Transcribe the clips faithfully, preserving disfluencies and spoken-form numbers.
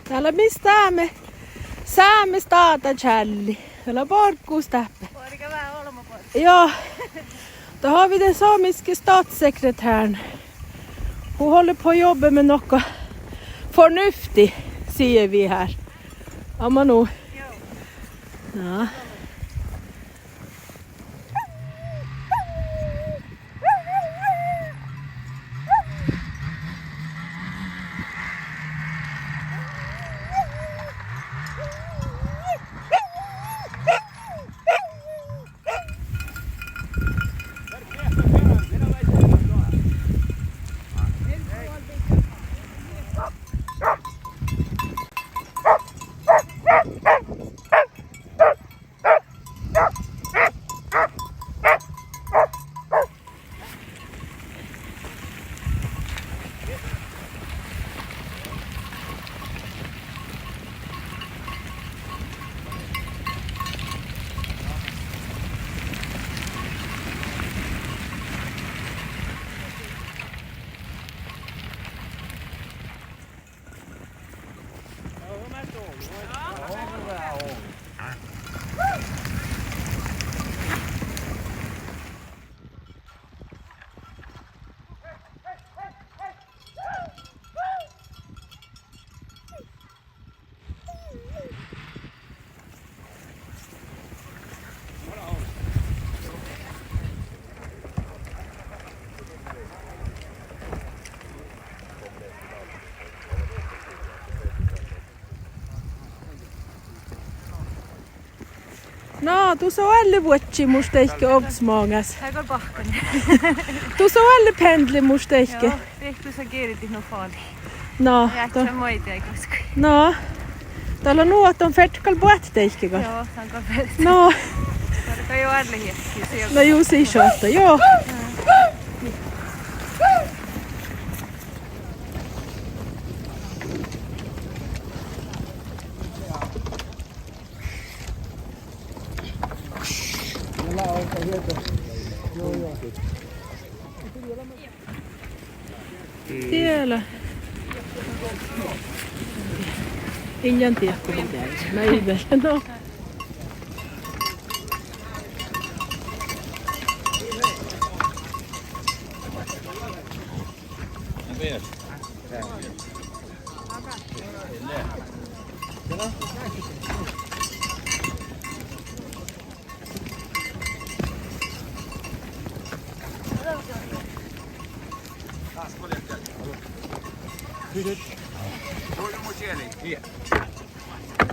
Dá lea mis sáme, sáme stáhtačállii. Dá lea barggus dáppe. Barggus, olbmo barggus. Ja. Dá hafa de samiske statssekretæren. Hun håller på å jobbe med noe fornuftig, sier vi her. Amma nu. Jo. Ja. Na, dus lea oalle vuodjimuš deike ovddasmaŋas. Dá gal bahkan. Dus lea oalle pendlemuš deike. Joo, dihte sa girdit nu fali. Na, ja dat, sa maid dego skui. Na, dat lea nu ahte don fertet gal boahtit deike gal. Joo, dan gal fertet. Na. Dat lea gal jo oalle hiekki, sii. Na jus, ii šatta, joo. Diela. Ii lean dieđe go mun geaven. Na ii vel, no.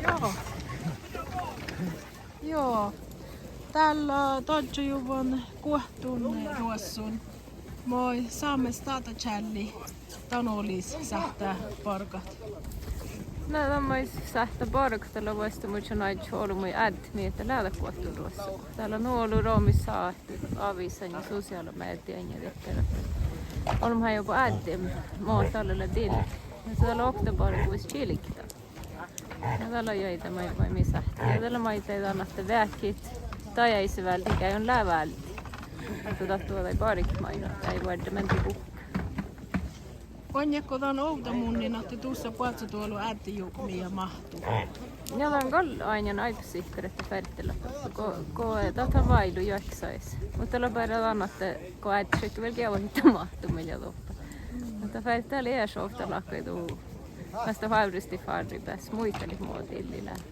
Joo. Joo. Dál lea Doddajuvvon guohtun ruossun. Maid sáme stáhtačállii dan olles sáhttá bargat? Na, dan maid sáhttá bargat, dat lea vuosttamužžan oažžut olbmuid áddet mii leat guohtun ruossun. Dál lea nu olu romis sáhttá avisan ja sosiála median ja diekkár. Olbmot juo áddet mo dalle lea dil. Ja dat lea okta bargu vuos čilget. Ja dat lea juoidá maid, maid mii sáhttit. Ja dat lea maiddái dan ahte veahkit dajaiseváldit geain lea válddit. Ahte dat duođai barget maid, ahte eai vuordáš mendda guhká. Oainnát go dan ovdamunnin ahte dus lea boazodoalus áddejupmi ja máhttu? Ja dan gal oainnán áibbas iktán ahte fertelaččat go, go dat lea váilu juohke sajis. Muhto dat lea beare dan ahte go áddet šat vel geavahit máhttu mii lea doppe. Muhto fertelaččat eai šovdda láhkai du, mas dat fárresti fárrii beassat muitalit mo dillii lea.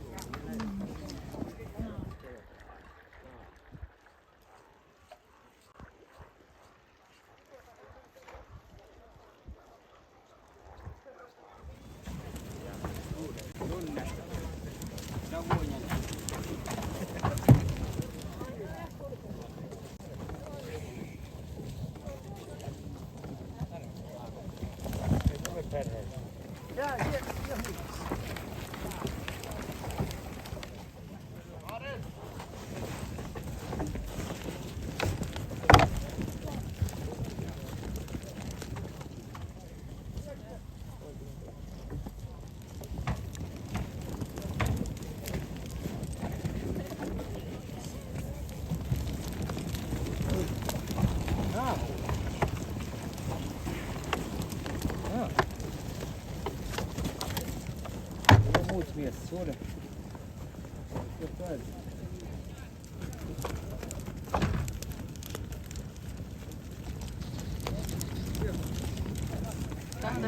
Mies suorui.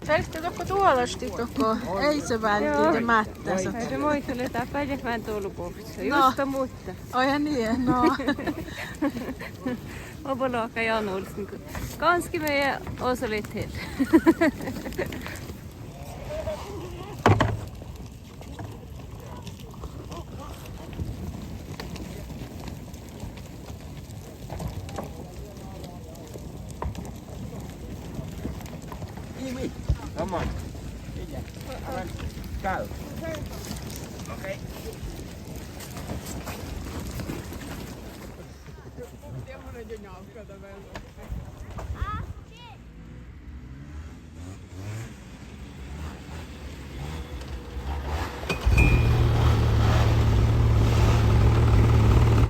Fertet dohko duođaštit dohko eiseváldi de máttás? Ai, de muitalii, dat beassá vel dolobuovttis. No. Just dat muitte. Oi, ja nie, no. Oba lohká Jan Olsen. Ganske mye, og så litt til. Come on. Go. Okay.